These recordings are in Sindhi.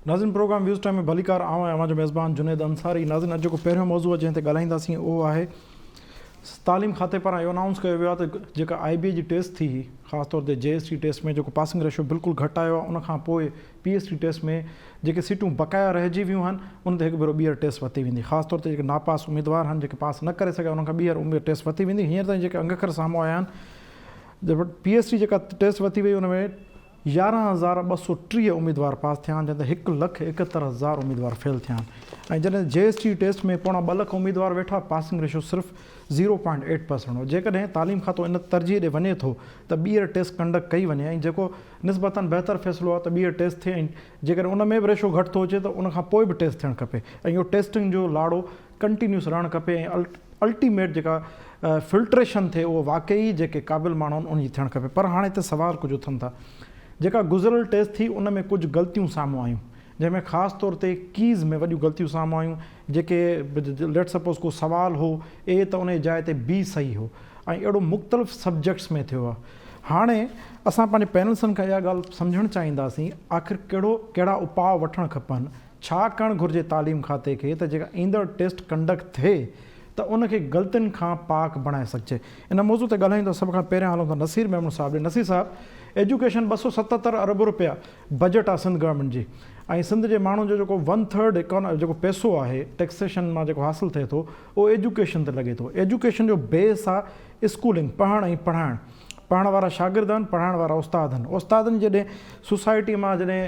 ناظرين پروگرام ويوز ٽائيم ۾ ڀليڪار آئون آهيان اوهان جو ميزبان جنيد انصاري. ناظرين اڄ جيڪو پهريون موضوع آهي جنهن تي ڳالهائينداسين اهو آهي تعليم کاتي پاران اهو انائونس ڪيو ويو آهي ته جيڪا آء بي اي جي ٽيسٽ ٿي هئي خاص طور تي جي ايس ٽي ٽيسٽ ۾ جيڪو پاسنگ ريشو بلڪل گهٽ آيو آهي ان کان پوء پي ايس ٽي ٽيسٽ ۾ جيڪي سيٽون بقايا رهجي ويون آهن ان تي هڪ ڀيرو ٻيهر ٽيسٽ ورتي ويندي خاص طور تي جيڪي ناپاس اميدوار آهن جيڪي پاس نه ڪري سگهيا انهن کان ٻيهر ٽيسٽ ورتي ويندي. هينئر تائين جيڪي انگ اکر سامهون آيا آهن پي ايس ٽي جيڪا ٽيسٽ ورتي وئي ان ۾ 11,230 اميدوار پاس ٿيا آهن جڏهن ته هڪ لک ايڪهتر هزار اميدوار فيل ٿيا آهن ۽ جڏهن جي ايس ٽي ٽيسٽ ۾ پوڻا ٻه لک اميدوار ويٺا پاسنگ ريشو صرف زيرو پوائنٽ ايٽ پرسنٽ هو جيڪڏهن تعليم کاتو ان ترجيح ڏي وڃي ٿو ته ٻيهر ٽيسٽ ڪنڊڪٽ ڪئي وڃي ۽ جيڪو نسبتاً بهتر فيصلو آهي ته ٻيهر ٽيسٽ ٿئي ۽ جيڪڏهن ان ۾ به ريشو گهٽ ٿو اچي ته ان کان پوء به ٽيسٽ ٿيڻ کپي ۽ اهو ٽيسٽنگ جو لاڙو ڪنٽينيوس رهڻ کپي ۽ الٽيميٽ جيڪا فلٽريشن ٿئي اهو واقعي جيڪي قابل ماڻهو آهن ان جي ٿيڻ کپي پر هاڻي هتي سوال ڪجهه اٿن ٿا جيڪا گذريل ٽيسٽ ٿي ان ۾ ڪجهه غلطيون سامهون آيون جنهن ۾ خاص طور تي ڪيز ۾ وڏيون غلطيون سامهون آيون جيڪي ليٽ سپوز ڪو سوال هو اي ته ان جي جاء تي بي صحيح هو ۽ اهڙو مختلف سبجيڪٽس ۾ ٿيو آهي هاڻي اسان پنهنجي پينلسن کان اها ڳالهه سمجهڻ چاهينداسين آخر ڪهڙو ڪهڙا اپاء وٺڻ کپن ڇا ڪرڻ گهرجي تعليم کاتي کي ته جيڪا ايندڙ ٽيسٽ ڪنڊڪٽ ٿئي ته ان کي غلطين کان پاڪ بڻائي سگهجي. ان موضوع تي ڳالهايون ته سڀ کان پهريان هلون ٿا نصير ميمڻ صاحب ڏي. نصير صاحب ايجوڪيشن 277 ارب روپيا بجيٽ آهي سنڌ گورنمينٽ جي ۽ سنڌ جي ماڻهن جو جيڪو ون ٿرڊ جيڪو پئسو آهي ٽيڪسيشن مان جيڪو حاصل ٿئي ٿو اهو ايجوڪيشن تي لڳي ٿو. ايجوڪيشن جو بيس آهي اسڪولنگ پڙهڻ ۽ پڙهائڻ. پڙهڻ وارا شاگرد آهن، پڙهائڻ وارا استاد آهن. استادن جي جڏهن سوسائٽيء مان جڏهن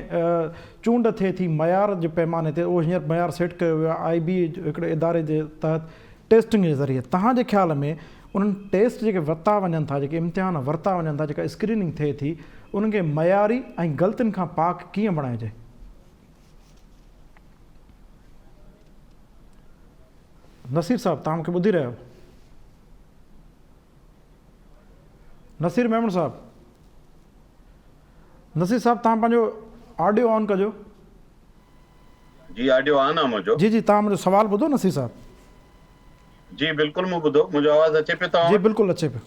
چونڊ ٿئي ٿي معيار جي پيماني تي، اهو هينئر معيار سيٽ ڪيو ويو آهي آء بي اي هڪڙي اداري جي تحت ٽيسٽنگ جي ذريعي. توهان جي خيال ۾ انهن ٽيسٽ جيڪي ورتا وڃن ٿا، جيڪي امتحان ورتا وڃن ٿا، جيڪا اسڪريننگ ٿئي ٿي، انهن کي معياري ۽ غلطين کان پاڪ ڪيئن بڻائجي؟ نصير صاحب توهان مون کي ٻڌي رهيا آهيو؟ نصير ميمڻ صاحب نصير صاحب تان پنهنجو آڊيو آن ڪجو. جي آڊيو آن آ منهنجو. جي جي تان منهنجو سوال ٻڌو نصير صاحب. جي بلڪل مون ٻڌو منهنجو آواز اچي پيو توهان جي بلڪل اچي پيو.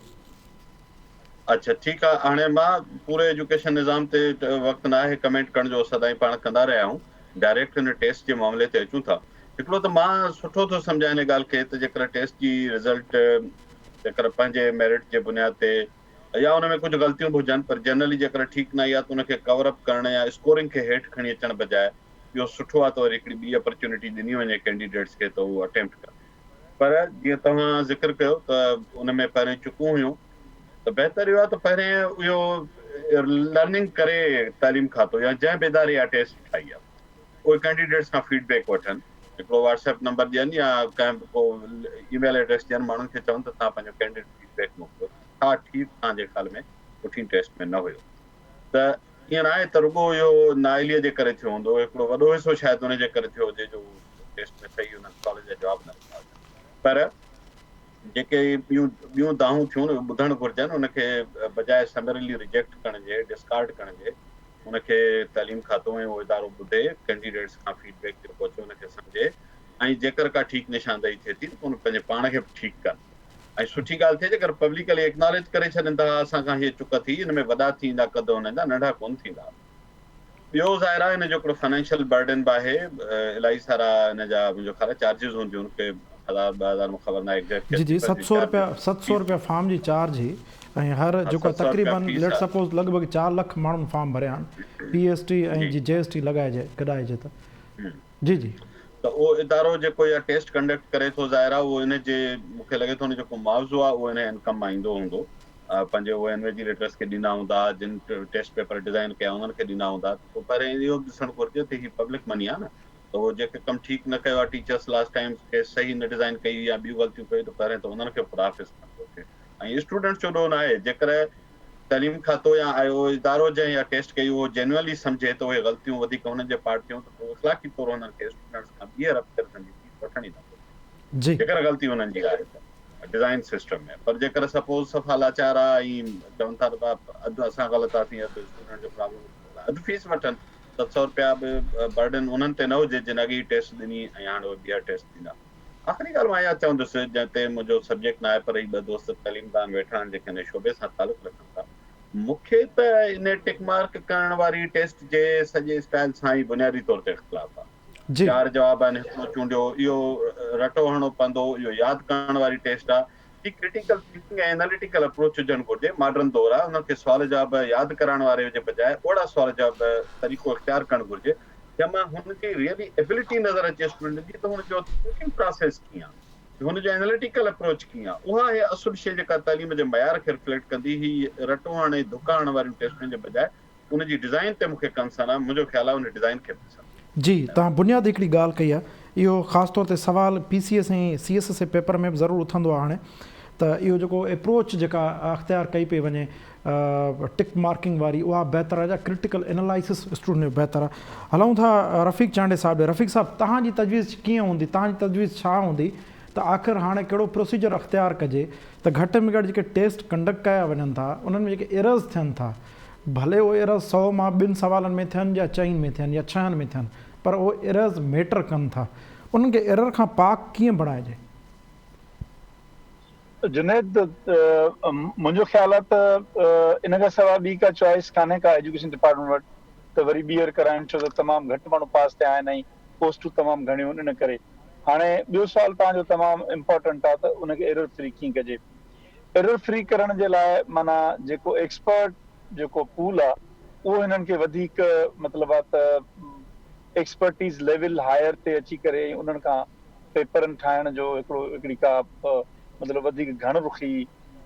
اڇا ٺيڪ آ هاڻي مان پوري ايجوڪيشن نظام تي وقت نه آهي ڪمينٽ ڪرڻ جو سدائين پاڻ ڪندا رهيا آهيون ڊائريڪٽ هن ٽيسٽ جي معاملي تي اچون ٿا هڪڙو ته مان سٺو ٿو سمجهان ان ڳالهه کي ته جيڪر ٽيسٽ جي رزلٽ جيڪر پنهنجي ميرٽ جي بنياد تي يا ان ۾ ڪجهه غلطيون به هجن پر جنرلي جيڪر ٺيڪ نه آئي آهي ته ان کي ڪور اپ ڪرڻ يا اسڪورنگ کي هيٺ کڻي اچڻ بجاء اهو سٺو آهي ته وري هڪڙي ٻي اپرچونٽي ڏني وڃي ڪينڊيڊيٽس کي ته هو اٽيمپٽ ڪن پر جيئن توهان ذڪر ڪيو ته ان ۾ پهرين چڪون هيون ته بهتر اهو آهي ته پهرين اهو لرننگ ڪري تعليم کاتو يا جنهن به اداري اها ٽيسٽ ٺاهي آهي اهي ڪينڊيڊيٽس کان فيڊ بيڪ وٺن، هڪڙو واٽس ايپ نمبر ڏين يا ڪنهن به ڪو اي ميل ايڊريس ڏين ماڻهن کي چون ته توهان پنهنجو ڪينڊيڊيٽ فيڊ بيڪ موڪليو ته ڇا ٺيڪ توهان جي خيال ۾ پٺين ٽيسٽ ۾ نه هيو ته ائين ناهي ته رڳو اهو نااهليء جي ڪري ٿيو هوندو هڪڙو وڏو حصو شايد ان جي ڪري ٿيو هجي جو ٽيسٽ ۾ صحيح انهن سوالن جا جواب نه ڏنا هجن پر جيڪي ٻيون ٻيون دانهون ٿيون اهي ٻڌڻ گهرجن ان کي بجاء سمرلي ريجيڪٽ ڪرڻ جي ڊسڪارڊ ڪرڻ جي ان کي تعليم کاتو ۽ اهو ادارو ٻڌي، ڪينڊيڊيٽس کان فيڊ بيڪ جيڪو اچي ان کي سمجهي ۽ جيڪر ڪا ٺيڪ نشاندهي ٿئي ٿي ته پوء ان پنهنجي پاڻ کي به ٺيڪ ڪن ۽ سٺي ڳالهه ٿئي جيڪر پبلڪلي ايڪناليج ڪري ڇڏين ته ها اسان کان هيء چڪ ٿي ان ۾ وڏا ٿي ايندا قد انهن جا ننڍا ڪونه ٿيندا. ٻيو ظاهر آهي ان جو هڪڙو فنانشل برڊن به آهي الاهي سارا ان جا منهنجو خيال آهي چارجز هونديون ڪي هزار ٻه هزار مون خبر ناهي ايگزيڪٽ جي جي ڪيتري پر ست سو روپيا چارجز 700 فيس روپيا فارم جي چارج هئي ۽ هر ها جيڪو 700 روپيا تقريبن فيس ليٽ آهي. سپوز لڳ ڀڳ 4 لک ماڻهن فارم ڀريا آهن پي ايس ٽي ۽ جي جي جي ايس ٽي لڳائجي گڏائجي ته جي جي. ته اهو ادارو جيڪو اها ٽيسٽ ڪنڊڪٽ ڪري ٿو ظاهر آهي اهو ان جي مون کي لڳي ٿو ان جو جيڪو معاوضو آهي اهو ان انڪم مان ايندو هوندو پنهنجي اهي انويجيليٽرس کي ڏيندا هوندا جن ٽيسٽ پيپر ڊزائن ڪيا انهن کي ڏيندا هوندا ته پوء پهرين اهو به ڏسڻ گهرجي ته هي پبلڪ مني آهي نه ته اهو جيڪي ڪم ٺيڪ نه ڪيو آهي ٽيچرس لاسٽ ٽائيم ٽيسٽ صحيح نه ڊزائن ڪئي يا ٻيون غلطيون ڪيون ته پهرين ته انهن کي خدا حافظ ڪرڻ گهرجي ۽ اسٽوڊنٽس جو ڏوهه ناهي جيڪڏهن تعليم کاتو يا اهو ادارو جنهن اها ٽيسٽ ڪئي اهو جينوئنلي سمجهي ته اهي غلطيون وڌيڪ هنن جي پارٽ ٿيون ته پوء اخلاقي طور هنن کي اسٽوڊنٽس کان ٻيهر اپيئرنس جي فيس وٺڻ ئي نه گهرجي جي. جيڪر غلطي هنن جي آهي ته ڊزائن سسٽم ۾ پر جيڪر سپوز صفا لاچار آ ۽ چون ٿا ته اڌ اسان غلط آسين اڌ اسٽوڊنٽ جو پرابلم اڌ فيس وٺن 700 روپيا به برڊن انهن تي نه هجي جن اڳ ئي ٽيسٽ ڏني ۽ هاڻي اهي ٻيهر ٽيسٽ ڏيندا. آخري ڳالهه مان اها چوندس، جنهن تي منهنجو سبجيڪٽ ناهي پر هي ٻه دوست تعليمدان ويٺا آهن جيڪي ان شعبي سان تعلق رکن ٿا. مون کي ته ان ٽڪ مارڪ ڪرڻ واري ٽيسٽ جي سڄي اسٽائل سان ئي بنيادي طور تي اختلاف آهي. چار جواب آهن هڪڙو چونڊيو اهو رٽو هڻڻو پوندو اهو ياد ڪرڻ واري ٽيسٽ آهي. هي ڪرٽيڪل ٿنڪنگ ۽ ايناليٽيڪل اپروچ هجڻ گهرجي ماڊرن دور آهي انهن کي سوال جواب ياد ڪرائڻ واري جي بجاء اهڙا سوال جواب طريقو اختيار ڪرڻ گهرجي جنهن مان هن جي ريئلي ايبلٽي نظر اچي اسٽوڊنٽ جي ته هن جو ٿنڪنگ پراسيس ڪيئن آهي هن جو ايناليٽيڪل اپروچ ڪيئن آهي اها آهي اصل شيء جيڪا تعليم جي معيار کي رفليڪٽ ڪندي هي رٽو هڻڻ ۽ ڌڪا هڻڻ واريون ٽيسٽن جي بجاء ان جي ڊزائين تي مون کي ڪنسرن آهي منهنجو خيال آهي ان ڊزائين کي به ڏسڻ. جي توهان بنيادي هڪڙي ڳالهه ڪئي آهي اهو خاص طور تي سوال P C S ۽ C S S paper ۾ به ضرور اٿندو آهي هاڻي ته اهو جيڪو ايپروچ جيڪا اختيار ڪئي پئي وڃي ٽڪ مارڪنگ واري اها بهتر آهي يا ڪرٽيڪل انالائسس اسٽوڊنٽ جو بهتر آهي هلون ٿا رفيق چانڊيي صاحب ڏي رفيق صاحب توهان جي تجويز ڪيئن هوندي توهان جي تجويز ڇا هوندي ته آخر هاڻي ڪهڙو پروسيجر اختيار ڪجي ته گهٽ ۾ گهٽ جيڪي ٽيسٽ ڪنڊڪٽ ڪيا وڃن ٿا انهن ۾ جيڪي ايررز ٿين ٿا ڀلي اهي ايررز سئو مان ٻن سوالن ۾ ٿين يا چئن ۾ ٿين يا ڇهن ۾ ٿين پر اهي ايررز ميٽر ڪن ٿا انهن کي ايرر کان پاڪ ڪيئن بڻائجي؟ جنيد منهنجو خيال آهي ته ان کان سواء ٻي ڪا چوائس ڪانهي ڪا ايجوڪيشن ڊپارٽمينٽ وٽ ته وري ٻيهر ڪرائين ڇو ته تمام گهٽ ماڻهو پاس ٿيا آهن ۽ پوسٽون تمام گهڻيون آهن ان ڪري هاڻي ٻيو سوال توهان جو تمام امپارٽنٽ آهي ته ان کي ايرر فري ڪيئن ڪجي؟ ايرر فري ڪرڻ جي لاء معنيٰ جيڪو ايڪسپرٽ جيڪو پول آ اهو هنن کي وڌيڪ مطلب آ ته ايڪسپرٽيز ليول هائر تي اچي ڪري ۽ انهن کان پيپرن ٺاهڻ جو هڪڙو هڪڙي ڪا مطلب وڌيڪ گهڻ رخي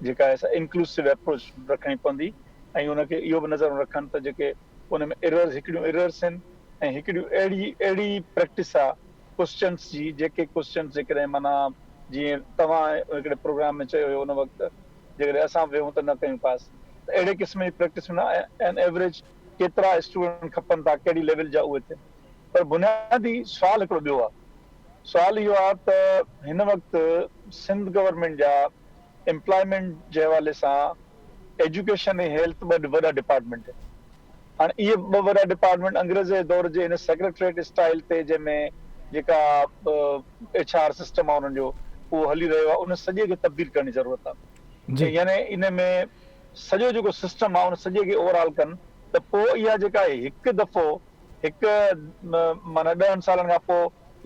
جيڪا آهي سا انڪلوسو اپروچ رکڻي پوندي ۽ ان کي اهو به نظر ۾ رکن ته جيڪي ان ۾ ايررز هڪڙيون ايررز آهن ۽ هڪڙيون اهڙي اهڙي پريڪٽس آ ڪوسچنس جي جيڪي ڪوسچنس جيڪڏهن معنيٰ جيئن توهان هڪڙي پروگرام ۾ چيو هيو ان وقت جيڪڏهن اسان به ويهون ته نه ڪيون پاس ته اهڙي قسم جي پريڪٽس معنيٰ آن ايوريج ڪيترا اسٽوڊنٽ کپن ٿا ڪهڙي ليول جا اهي ٿين پر بنيادي سوال هڪڙو ٻيو آهي سوال اهو آهي ته هن وقت سنڌ گورنمينٽ جا امپلائمينٽ جي حوالي سان ايجوڪيشن ۽ هيلٿ ٻه وڏا ڊپارٽمينٽ آهن هاڻ اهي ٻه وڏا ڊپارٽمينٽ انگريزي دور جي ان سيڪريٽريٽ اسٽائيل تي جنهن ۾ جيڪا ايڇ آر سسٽم آهي انهن جو اهو هلي رهيو آهي ان سڄي کي تبديل ڪرڻ جي ضرورت آهي يعني ان ۾ سڄو جيڪو سسٽم آهي ان سڄي کي اوور آل ڪن ته پوء اها جيڪا هڪ دفعو هڪ معنيٰ ڏهن سالن کان پوء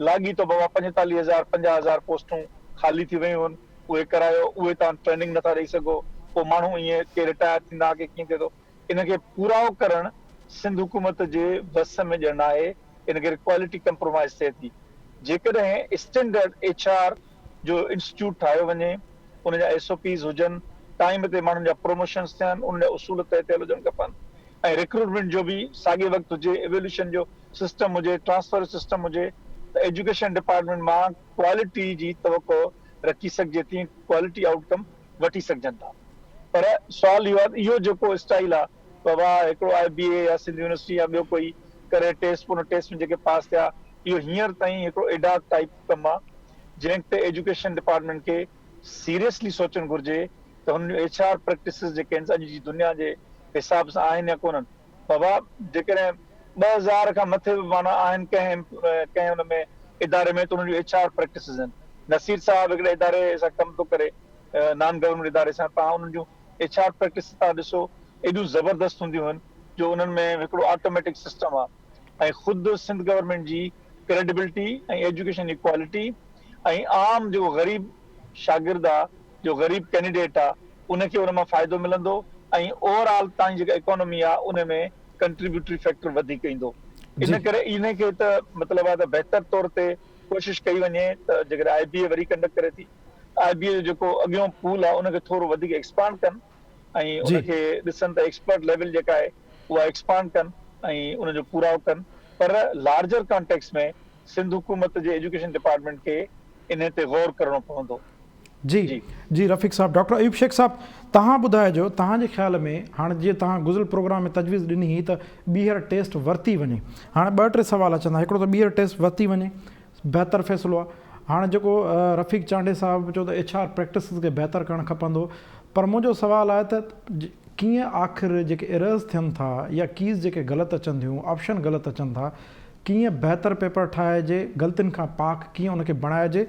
لاڳيتو بابا 45000 50000 پوسٽون خالي ٿي ويون آهن اهي ڪرايو اهي توهان ٽريننگ نٿا ڏئي سگهو پوء ماڻهو ائين ڪي رٽائر ٿيندا ڪي ڪيئن ٿئي ٿو ان کي پورائو ڪرڻ سنڌ حڪومت جي وس ۾ ڄڻ ناهي، ان ڪري ڪوالٽي ڪمپرومائيز ٿئي ٿي. جيڪڏهن اسٽينڊرڊ ايڇ آر جو انسٽيٽيوٽ ٺاهيو وڃي، ان جا ايس او پيز هجن، ٽائيم تي ماڻهن جا پروموشنز ٿين، ان جا اصول طئي ٿيل هجڻ کپن ۽ ريڪروٽمينٽ جو به ساڳئي وقت هجي، ايويلوشن جو سسٽم هجي، ٽرانسفر جو سسٽم هجي ته ايجوڪيشن ڊپارٽمينٽ مان ڪوالٽي جي توقع رکي سگهجي ٿي ۽ ڪوالٽي آئوٽ ڪم وٺي سگهجن ٿا پر سوال اهو آهي ته اهو جيڪو اسٽائيل آهي بابا هڪڙو آء بي اي يا سنڌ يونيورسٽي يا ٻيو ڪوئي ڪري ٽيسٽ پوء ان ٽيسٽ ۾ جيڪي پاس ٿيا اهو هينئر تائين هڪڙو ايڊاڪ ٽائيپ ڪم آهي جنهن تي ايجوڪيشن ڊپارٽمينٽ کي سيريسلي سوچڻ گهرجي ته هنن جون ايڇ آر پريڪٽسز جيڪي آهن اڄ جي دنيا جي حساب سان آهن يا ڪونهن بابا جيڪڏهن 2000 کان مٿي به معنيٰ آهن ڪنهن ڪنهن ان ۾ اداري ۾ ته انهن جون ايڇ آر پريڪٽسز آهن. نصير صاحب هڪڙي اداري سان ڪم ٿو ڪري نان گورنمينٽ اداري سان توهان انهن جون ايڇ آر پريڪٽسز توهان ڏسو ايڏيون زبردست هونديون آهن جو انهن ۾ هڪڙو آٽوميٽڪ سسٽم آهي ۽ خود سنڌ گورنمينٽ جي ڪريڊبلٽي ۽ ايجوڪيشن جي ڪوالٽي ۽ عام جيڪو غريب شاگرد آ جو غريب ڪينڊيڊيٽ آ ان کي ان مان فائدو ملندو ۽ اوور آل تان جي جيڪا اڪانومي آ ان ۾ ڪنٽريبيوٽري فيڪٽر وڌيڪ ايندو ان ڪري ان کي ته مطلب آ ته بهتر طور تي ڪوشش ڪئي وڃي ته جيڪڏهن آء بي اي وري ڪنڊڪٽ ڪري ٿي ته آء بي اي جو جيڪو اڳيون پول آ ان کي ٿورو وڌيڪ ايڪسپانڊ ڪن ۽ ان کي ڏسن ته ايڪسپرٽ ليول جيڪا آهي اها ايڪسپانڊ ڪن ۽ ان جو پورائو ڪن پر لارجر ڪانٽيڪس ۾ سنڌ حڪومت جي ايجوڪيشن ڊپارٽمينٽ کي انهي تي غور ڪرڻو پوندو. جي جي رفيق صاحب ڊاڪٽر ايوب شيخ صاحب توهان ٻڌائجو توهان جي خيال ۾ هاڻ جيئن توهان گذريل پروگرام ۾ تجويز ڏني هئي ته ٻيهر ٽيسٽ ورتي وڃي هاڻ ٻه ٽي سوال اچن ٿا هڪڙو ته ٻيهر ٽيسٽ ورتي وڃي بهتر فيصلو آهي هاڻ جيڪو رفيق چانڊيي صاحب چيو ته ايڇ آر پريڪٽسز کي بهتر ڪرڻ کپندو پر منهنجو سوال آهي ته ڪيئن آخر جيڪي ايررز ٿين ٿا يا ڪيز جيڪي غلط اچن ٿيون آپشن غلط اچن ٿا ڪيئن بهتر پيپر ٺاهجي، غلطين کان پاڪ ڪيئن ان کي بڻائجي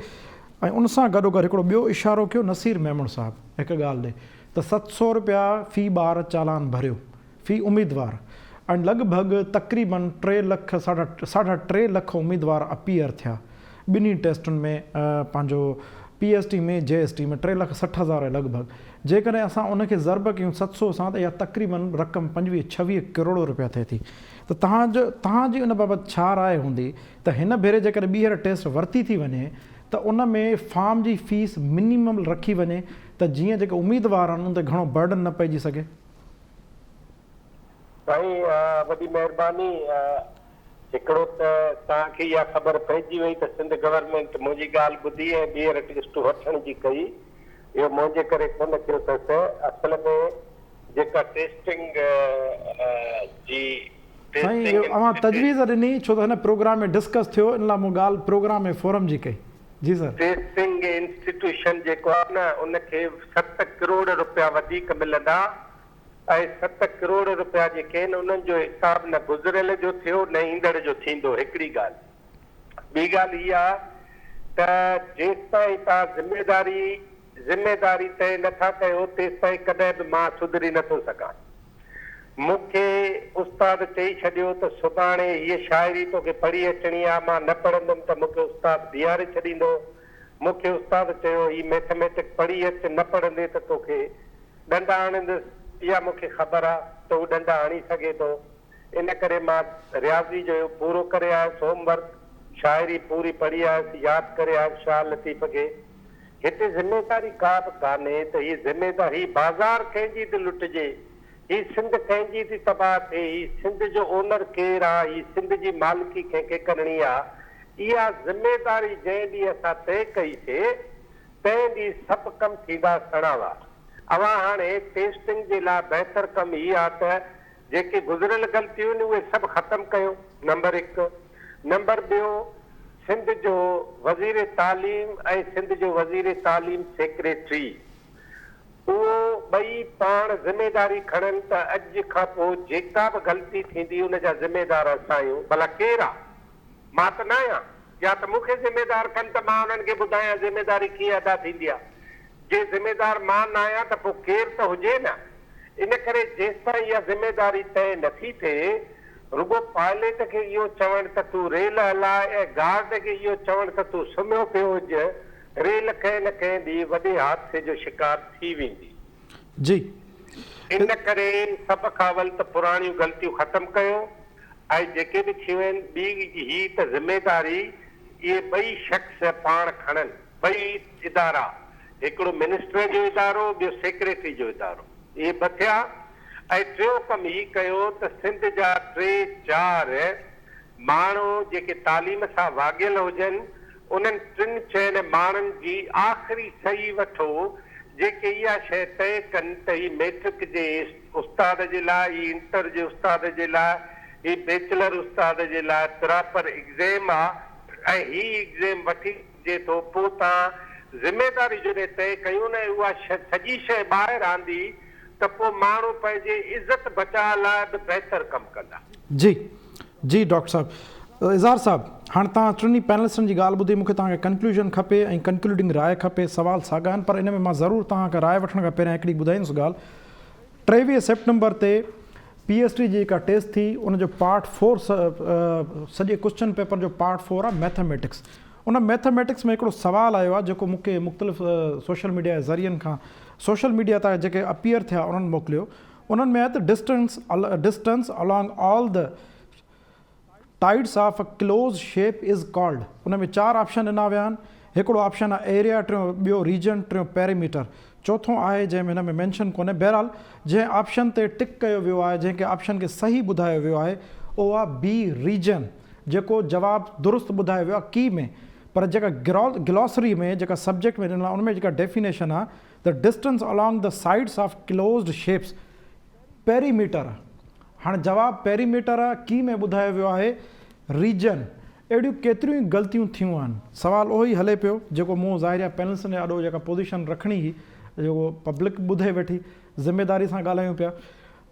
۽ ان سان گڏوگڏ هڪڙو ٻيو اشارو ڪيو نصير ميمڻ صاحب هڪ ڳالهه ڏي ته ته 700 رپيا في ٻار چالان ڀريو في اميدوار ۽ لڳ ڀڳ تقريبن ٽي لک ساڍا ساڍا ٽي لک اميدوار اپيئر ٿيا ٻنهي ٽيسٽن ۾ پنهنجو P S T ۾ J S T ۾ 3,60,000 جي لڳ ڀڳ جيڪڏهن اسان ان کي ضرب ڪيون 700 سان ته اها تقريبن رقم 25 26 ڪروڙ رپيا ٿئي ٿي ته توهان جو توهان جي ان بابت ڇا راء هوندي ته هن ڀيري جيڪڏهن ٻيهر ٽيسٽ ورتي ٿي وڃي ته ان ۾ فارم جي فيس منيمم رکي وڃي ته جيئن جيڪي اميدوار آهن ان تي گهڻو برڊن نه پئجي سگهي. سائين وڏي مهرباني هڪڙو ته توهان کي اها خبر پئجي وئي ته سنڌ گورنمينٽ منهنجي ڳالهه ٻڌي ۽ ٻيهر ٽيسٽون وٺڻ جي ڪئي اهو منهنجي ڪري ڪونه ٿيو اٿس اصل ۾ جيڪا ٽيسٽنگ جي سائين اهو اوهان تجويز ڏني ڇو ته هن پروگرام ۾ ڊسڪس ٿيو ان لاء مون ڳالهه پروگرام ۽ فورم جي ڪئي جي سر. ٽيسٽنگ انسٽيٽيوشن جيڪو آهي نه ان کي 7 ڪروڙ روپيا وڌيڪ ملندا ۽ 7 ڪروڙ روپيا جيڪي آهن انهن جو حساب نه گذريل جو ٿيو نه ايندڙ جو ٿيندو هڪڙي ڳالهه ٻي ڳالهه هي آهي ته جيستائين توهان ذميداري ذميداري طئي نه ٿا ڪيو تيستائين ڪڏهن به مان سڌري نه ٿو سگهان. مون کي استاد چئي ڇڏيو ته سڀاڻي هيء شاعري توکي پڙهي اچڻي آ، مان نه پڙهندم ته مون کي استاد بيهاري ڇڏيندو. مون کي استاد چيو هي مئٿميٽڪ پڙهي اچ، نه پڙهندين ته توکي ڏنڊا هڻندس. اها مون کي خبر آ ته هو ڏنڊا هڻي سگهي ٿو. ان ڪري مان رياضي جو اهو پورو ڪري آيس هوم ورڪ، شاعري پوري پڙهي آيس، ياد ڪري آيس شاهه لطيف کي. هتي ذميداري ڪا به ڪانهي ته هي ذميدار هي بازار ڪنهن جي ٿي لٽجي، هي سنڌ ڪنهن جي ٿي تباهه ٿئي، هي سنڌ جو اونر ڪير آ، هي سنڌ جي مالڪي ڪنهن کي ڪرڻي آ، اها ذميداري جنهن ڏينهن اسان طئي ڪئي سي، تنهن ڏينهن سڀ ڪم ٿيندا سڻاوا. اوهان هاڻي ٽيسٽنگ جي لاء بهتر ڪم هي آ ته جيڪي گذريل غلطيون آهن اهي سڀ ختم ڪيو نمبر هڪ نمبر ٻيو سنڌ جو وزير تعليم ۽ سنڌ جو وزير تعليم سيڪريٽري اهو ٻئي پاڻ ذميداري کڻن ته اڄ کان پوء جيڪا به غلطي ٿيندي ان جا ذميدار اسان آهيون ڀلا ڪير آ مان ته ناهيان يا ته مون کي ذميدار ڪن ته مان انهن کي ٻڌايان ذميداري ڪيئن ادا ٿيندي آ. جي ذميدار مان ناهيان ته پوء ڪير ته هجي نه. ان ڪري جيستائين اها ذميداري طئي نٿي ٿئي، رڳو پائليٽ کي اهو چوڻ ته تون ريل هلاء ۽ گارڊ کي اهو چوڻ ته تون سمهيو پيو هج، ريل ڪنهن نه ڪنهن ڏينهن وڏي حادثي جو شڪار ٿي ويندي. جي. ان ڪري سڀ کان اول ته پراڻيون غلطيون ختم ڪيو ۽ جيڪي به ٿيون آهن، ٻي هي ته ذميداري اهي ٻئي شخص پاڻ کڻن، ٻئي ادارا، هڪڙو منسٽر جو ادارو ٻيو سيڪريٽري جو ادارو، اهي ٻه ٿيا ۽ ٽيون ڪم هي ڪيو ته سنڌ جا ٽي چار ماڻهو جيڪي تعليم سان واڳيل هجن، انهن ٽن چئن ماڻهن جي آخري صحيح وٺو جيڪي اها شيء طئي ڪن ته هي ميٽرڪ جي استاد جي لاء، هي انٽر جي استاد جي لاء، هي بيچلر استاد جي لاء پراپر اگزيم آ ۽ هي اگزيم وٺي سگهجي ٿو. پوء توهان ذميداري جڏهن طئي ڪيون ۽ اها سڄي شيء ٻاهر آندي ته پوء ماڻهو پنهنجي عزت بچاء لاء به بهتر ڪم ڪندا. جي جي ڊاڪٽر صاحب. اظهار صاحب هاڻ توهان ٽنهي پينلسٽن جي ڳالهه ٻڌي مون کي توهان کي ڪنڪلوزن کپي ۽ ڪنڪلوڊنگ راء کپي سوال ساڳا آهن پر ان ۾ مان ضرور توهان کان راء وٺڻ کان پهريان هڪڙي ٻڌائيندس ڳالهه 23 سيپٽمبر تي پي ايس ٽي جي جيڪا ٽيسٽ ٿي ان جو پارٽ فور سڄي ڪوسچن پيپر جو پارٽ فور آهي ميٿاميٽڪس ان ميٿاميٽڪس ۾ هڪڙو سوال آيو آهي جيڪو مون کي مختلف سوشل ميڊيا جي ذريعن کان سوشل ميڊيا تان جيڪي اپيئر ٿيا انهن موڪليو انهن ۾ آهي ته distance distance along all the sides of a close shape is called ان ۾ چار آپشن ڏنا ويا آهن هڪڙو آپشن آهي ايريا ٽيون ٻيو ريجن ٽيون پيريميٽر چوٿون آهي جنهن ۾ هن ۾ مينشن ڪونهي بهرحال جنهن آپشن تي ٽڪ ڪيو ويو آهي جنهن کي آپشن کي صحيح ٻڌايو ويو آهي اهو آهي بي ريجن جيڪو جواب درست ٻڌايو ويو آهي ڪي ۾ پر جيڪا گلاسري ۾ جيڪا سبجيڪٽ ۾ ڏنل آهي ان ۾ جيڪا ڊيفينيشن آهي The distance along the sides of closed shapes perimeter هاڻ جواب پيريميٽر ڪي ۾ ٻڌايو ويو آهي ريجن اهڙيون ڪيتريون ئي غلطيون ٿيون آهن سوال اهو ئي هلي پيو جيڪو مون ظاهر آهي پينلسن جي آڏو جيڪا پوزيشن رکڻي هئي جيڪو پبلڪ ٻڌي ويٺي ذميداري سان ڳالهايون پيا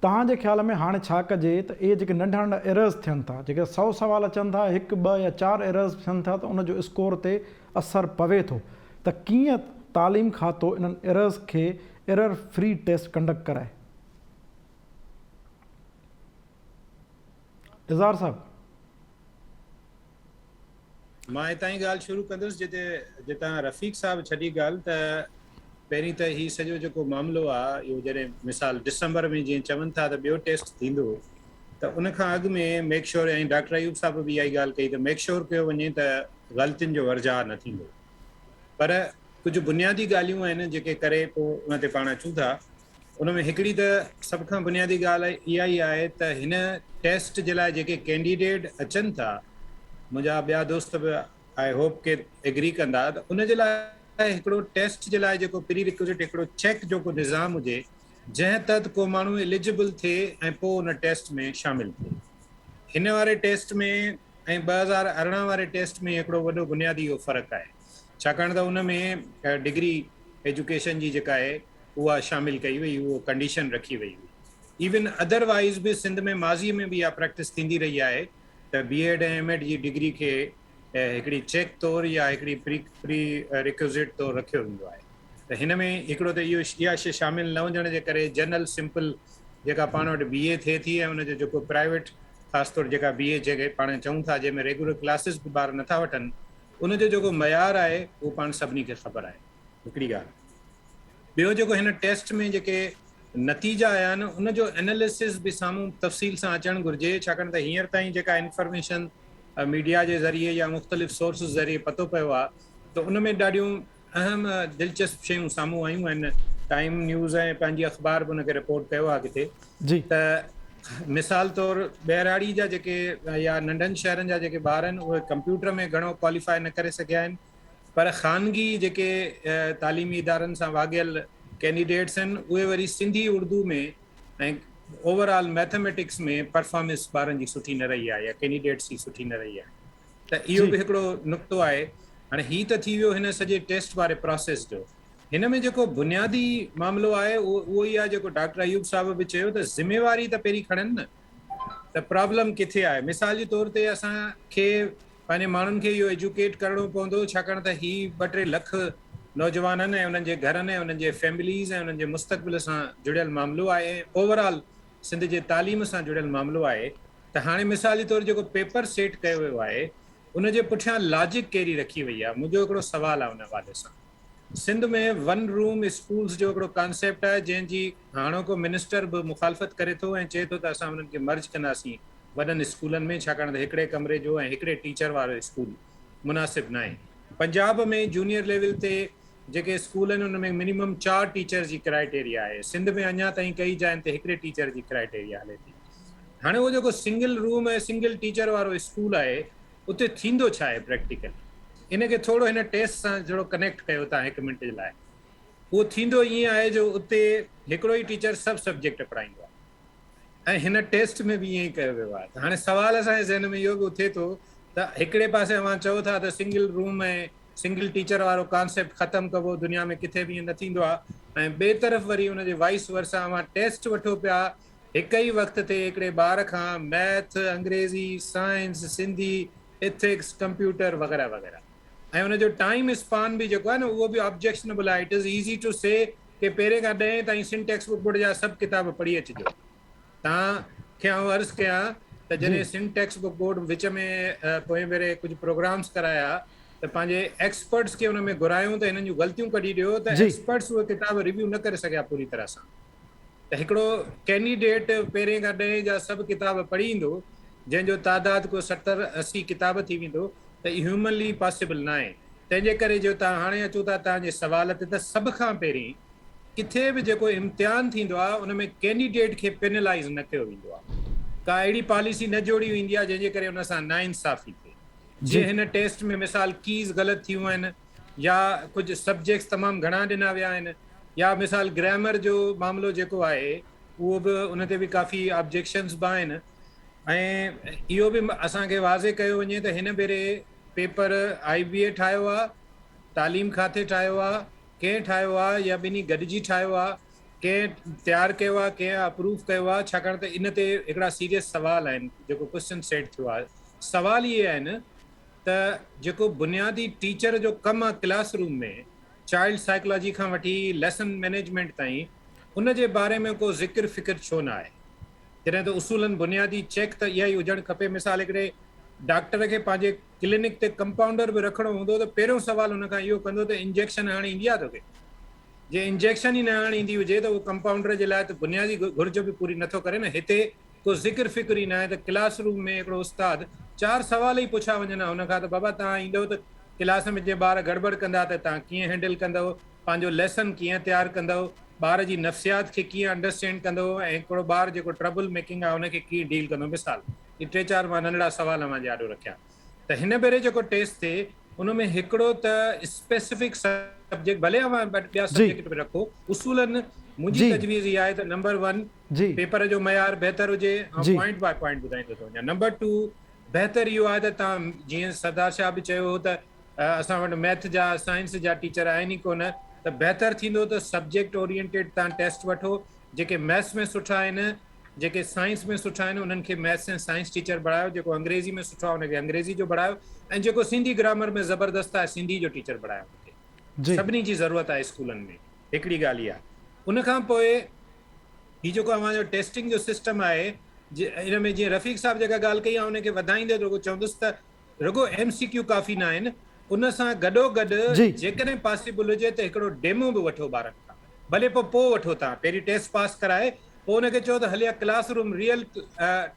توهان جي خيال ۾ هاڻي ڇا ڪجي ته اهي جيڪي ننڍا ننڍا ايررز ٿين ٿا جيڪي سئو سوال اچن ٿا هڪ ٻه يا چار ايررز ٿين ٿا ته ان جو اسڪور تي اثر پوي ٿو ته ڪيئن تعليم کاتو انهن ايررز کي ايرر فري ٽيسٽ ڪنڊڪٽ ڪرائي. اظهار صاحب. مان هتان ئي ڳالهه شروع ڪندس جتي جتان رفيق صاحب ڇڏي ڳالهه ته پهرين ته هي سڄو جيڪو معاملو آ اهو جڏهن مثال ڊسمبر ۾ جيئن چون ٿا ته ٻيو ٽيسٽ ٿيندو ته ان کان اڳ ۾ ميڪ شور ۽ ڊاڪٽر ايوب صاحب به اها ئي ڳالهه ڪئي ته ميڪ شور ڪيو وڃي ته غلطين جو ورجاء نه ٿيندو پر ڪجهه بنيادي ڳالهيون آهن جيڪي ڪري پوء ان تي پاڻ اچون ٿا ان ۾ هڪڙي ته سڀ کان بنيادي ڳالهه اها ئي آهي ته هن ٽيسٽ جي لاء جيڪي ڪينڊيڊيٽ اچن ٿا منهنجا ٻيا دوست به I hope K agree ڪندا ته ان جي لاء هڪڙو ٽيسٽ جي لاء جيڪو پري ريڪوزٽ هڪڙو چيڪ جو ڪو نظام هجي جنهن تحت ڪو ماڻهو اليجبل ٿئي ۽ پوء ان ٽيسٽ ۾ شامل ٿئي. هن واري ٽيسٽ ۾ ۽ 2018 واري ٽيسٽ ۾ هڪڙو وڏو بنيادي اهو فرق آهي ڇاڪاڻ ته ان ۾ ڊگري ايجوڪيشن جي جيڪا آهي اها شامل ڪئي وئي اهو ڪنڊيشن رکي وئي هئي ايون ادر وائيز به سنڌ ۾ ماضي ۾ به اها پريڪٽس ٿيندي رهي آهي ته بي ايڊ ۽ ايم ايڊ جي ڊگري کي هڪڙي چيڪ طور يا هڪڙي پري پري ريڪوزٽ طور رکيو ويندو آهي ته هن ۾ هڪڙو ته اهو اها شي شامل نه هجڻ جي ڪري جنرل سمپل جيڪا پاڻ وٽ بي اي ٿئي ٿي ۽ ان جو جيڪو پرائيويٽ خاص طور جيڪا بي اي جيڪي پاڻ چئون ٿا جنهن ۾ ريگولر ڪلاسز به ٻار نٿا وٺن ان جو جيڪو معيار آهي اهو پاڻ سڀني کي خبر آهي هڪڙي ڳالهه ٻيو جيڪو هن ٽيسٽ ۾ جيڪي نتيجا آيا آهن ان جو اناليسز به سامهون تفصيل سان اچڻ گهرجي ڇاڪاڻ ته هينئر تائين جيڪا انفارميشن ميڊيا جي ذريعي يا مختلف سورسز ذريعي پتو پيو آهي ته ان ۾ ڏاڍيون اهم دلچسپ شيون سامهون آيون آهن ٽائيم نيوز ۽ پنهنجي اخبار به ان کي رپورٽ ڪيو آهي ڪٿي جي ته مثال طور ٻهراڙي جا جيڪي يا ننڍن شهرن جا جيڪي ٻار آهن اهي ڪمپيوٽر ۾ گهڻو ڪواليفائي نه ڪري سگهيا آهن پر خانگي جيڪي تعليمي ادارن سان واڳيل ڪينڊيڊيٽس آهن اهي وري Sindhi Urdu ۾ ۽ overall mathematics ۾ performance ٻارن جي سٺي نه رهي آهي يا ڪينڊيڊيٽس جي سٺي نه رهي آهي ته اهو به هڪڙو نقطو آهي. هاڻي هي ته ٿي ويو هن سڄي ٽيسٽ واري پراسيس جو. هن ۾ جيڪو بنيادي معاملو آهي اهو اهو ئي آهي جيڪو ڊاڪٽر ايوب صاحب به چيو ته ذميواري ته پهرين کڻن نه ته پرابلم ڪٿي آهي. مثال جي طور تي اسان کي پنهنجي ماڻهن کي اهو ايجوڪيٽ ڪرڻو پوندو ڇاڪاڻ ته هي ٻه ٽي لک نوجوانن ۽ انهن جي گهرن ۽ انهن جي فيمليز ۽ انهن جي مستقبل سان جڙيل معاملو آهي ۽ اوور آل سنڌ جي تعليم سان جڙيل معاملو آهي ته هاڻي مثال جي طور جيڪو پيپر سيٽ ڪيو ويو آهي ان جي پٺيان لاجڪ ڪهڙي رکي وئي آهي منهنجو هڪڙو سوال آهي ان حوالي سان سنڌ ۾ ون روم اسڪولز جو هڪڙو ڪانسيپٽ آهي جنهن جي هاڻوڪو منسٽر به مخالفت ڪري ٿو ۽ چئي ٿو ته اسان انهن کي مرج ڪنداسين وڏن اسڪولن ۾ ڇاڪاڻ ته هڪڙي ڪمري جو ۽ هڪڙي ٽيچر وارو اسڪول مناسب ناهي. پنجاب ۾ جونيئر ليول تي جيڪي اسڪول آهن ان ۾ منيمم چار ٽيچرز جي ڪرائيٽيريا آهي. سنڌ ۾ اڃا تائين ڪئي جاين تي هڪڙي ٽيچر جي ڪرائيٽيريا هلي ٿي. هاڻي اهو جيڪو سنگل روم ۽ سنگل ٽيچر وارو اسڪول آهي اتي ٿيندو ڇا آهي پريڪٽيڪلي؟ ان کي ٿورو هن ٽيسٽ سان ٿورو ڪنيڪٽ ڪيو تان هڪ منٽ جي لاء. اهو ٿيندو ائين آهي جو اتي هڪڙو ئي ٽيچر سڀ سبجيڪٽ پڙهائيندو آهي. ۽ هن ٽيسٽ ۾ به ائين ئي ڪيو ويو آهي ته هاڻي سوال اسان جي ذهن ۾ اهو به اٿي ٿو ته هڪڙي پاسي اوهان چئو ٿا ته سنگل روم ۽ سنگل ٽيچر وارو ڪانسيپٽ ختم ڪبو دنيا ۾ ڪٿي به ائين نه ٿيندو آهي ۽ ٻئي طرف وري ان جي وائس ورسا اوهان ٽيسٽ وٺو پيا هڪ ئي وقت تي هڪڙي ٻار کان ميٿ، انگريزي، سائنس، سنڌي، ايٿڪس، ڪمپيوٽر وغيره وغيره ۽ ان جو ٽائيم اسپان به جيڪو آهي نه اهو به آبجيڪشنبل آهي it is easy two سي ڪي پهرين کان ڏهين تائين سنڌ ٽيڪسٽ بڪ بورڊ جا سڀ ڪتاب پڙهي اچجو. توهان کي آئون عرض ڪيان ته جڏهن سنڌ ٽيڪسٽ بڪ بورڊ وچ ۾ پوئين ڀيري ڪجهه پروگرامس ڪرايا ته پنهنجي ايڪسپرٽس کي ان ۾ گهرايون ته هنن جون غلطيون ڪڍي ڏيو ته ايڪسپرٽس اهي ڪتاب ريويو نه ڪري سگهيا پوري طرح سان ته هڪڙو ڪينڊيڊيٽ پهرين کان ڏهين جا سڀ ڪتاب پڙهي ايندو جنهن جو تعداد ڪو ستر 80 ڪتاب ٿي ويندو ته اهو هيومنلي پاسيبل ناهي. تنهن جي ڪري جو توهان هاڻي اچو ٿا توهان جي سوال تي ته سڀ کان پهرين ڪٿي به جيڪو امتحان ٿيندو آهي ان ۾ ڪينڊيڊيٽ کي پينلائيز نه ڪيو ويندو آهي. ڪا اهڙي پاليسي نه جوڙي ويندي آهي جنهن جي ڪري ان سان ناانصافي ٿئي. جيئن هن ٽيسٽ ۾ مثال ڪيز غلط ٿيون آهن يا ڪجهه سبجيڪٽس تمام گهڻا ڏنا ويا آهن يا مثال گرامر جو معاملو جيڪو آهي اهو به ان تي به ڪافي آبجيڪشنز به آهن ۽ اهو به اسان کي واضح ڪيو وڃي ته هن ڀيري پيپر I بي اي ٺاهيو آ، تعليم کاتي ٺاهيو آ، ڪنهن ٺاهيو آ يا ٻنهي گڏجي ٺاهيو آ، ڪنهن تيار ڪيو آ، ڪنهن اپروو ڪيو آ، ڇاڪاڻ ته ان تي هڪڙا سيريس سوال آهن، جيڪو ڪوئسچن سيٽ ٿيو آ، سوال اهي آهن ته جيڪو بنيادي ٽيچر جو ڪم آ ڪلاس روم ۾ چائلڊ سائيڪلاجي کان وٺي ليسن مئنيجمينٽ تائين ان جي باري ۾ ڪو ذڪر فڪر ڇو نه آهي؟ جڏهن ته اصولن بنيادي چيڪ ته اها ئي هجڻ کپي مثال هڪڙي ڊاڪٽر کي پنهنجي ڪلينڪ تي ڪمپائونڊر به رکڻو هوندو ته پهريون سوال هن کان اهو ڪندو ته انجيڪشن هڻڻ ايندي آهي توکي؟ جي انجيڪشن ئي نه هڻڻ ايندي هجي ته اهو ڪمپائونڊر جي لاء ته بنيادي گهرج به پوري نٿو ڪري نه هتي ڪو ذڪر فڪر ئي ناهي ته ڪلاس روم ۾ هڪڙو استاد چار سوال ئي پڇيا وڃن ها هن کان ته بابا توهان ايندؤ ته ڪلاس ۾ جي ٻار گڙٻڙ ڪندا ته توهان ڪيئن هينڊل ڪندؤ پنهنجو ليسن ڪيئن تيار ڪندؤ ٻار جي نفسيات کي ڪيئن انڊرسٽينڊ ڪندؤ ۽ هڪڙو ٻار جيڪو ٽربل ميڪنگ آهي ان کي ڪيئن ڊيل ڪندؤ مثال هي ٽي چار مان ننڍڙا سوال اوهان جي آڏو رکيا ته هن ڀيري جيڪو ٽيسٽ ٿئي ان ۾ هڪڙو ته اسپيسفڪ سبجيڪٽ ڀلي اوهان ٻيا سبجيڪٽ به رکو اصولن منهنجي تجويز اها آهي ته نمبر ون پيپر جو معيار بهتر هجي آئون پوائنٽ باء پوائنٽ ٻڌائيندو ٿو وڃان نمبر ٽو بهتر اهو آهي ته توهان جيئن سردار شاهه به چيو هو ته اسان وٽ ميٿ جا سائنس جا ٽيچر آهن ئي ڪونه ته بهتر ٿيندو ته سبجيڪٽ اورينٽيڊ توهان ٽيسٽ وٺو جيڪي ميٿس ۾ سٺا آهن جيڪي سائنس ۾ سٺا آهن انهن کي ميٿس ۽ سائنس ٽيچر بڻايو جيڪو انگريزي ۾ سٺو آهي ان کي انگريزي جو بڻايو ۽ جيڪو سنڌي گرامر ۾ زبردست آهي سنڌي جو ٽيچر بڻايو ان کي سڀني جي ضرورت آهي اسڪولن ۾ هڪڙي ڳالهه اها ان کان پوء هي جيڪو اوهان جو ٽيسٽنگ جو سسٽم آهي ان ۾ جيئن رفيق صاحب جيڪا ڳالهه ڪئي آئون ان کي وڌائيندي رڳو چوندس ته رڳو ايم سي ڪيو ڪافي نه آهن ان سان گڏو گڏ جيڪڏهن پاسيبل هجي ته هڪڙو ڊيمو به وٺو ٻارن کان ڀلي پوء پوء وٺو تان پهرين ٽيسٽ پاس ڪرائي پوء ان کي چئو ته هليا class room real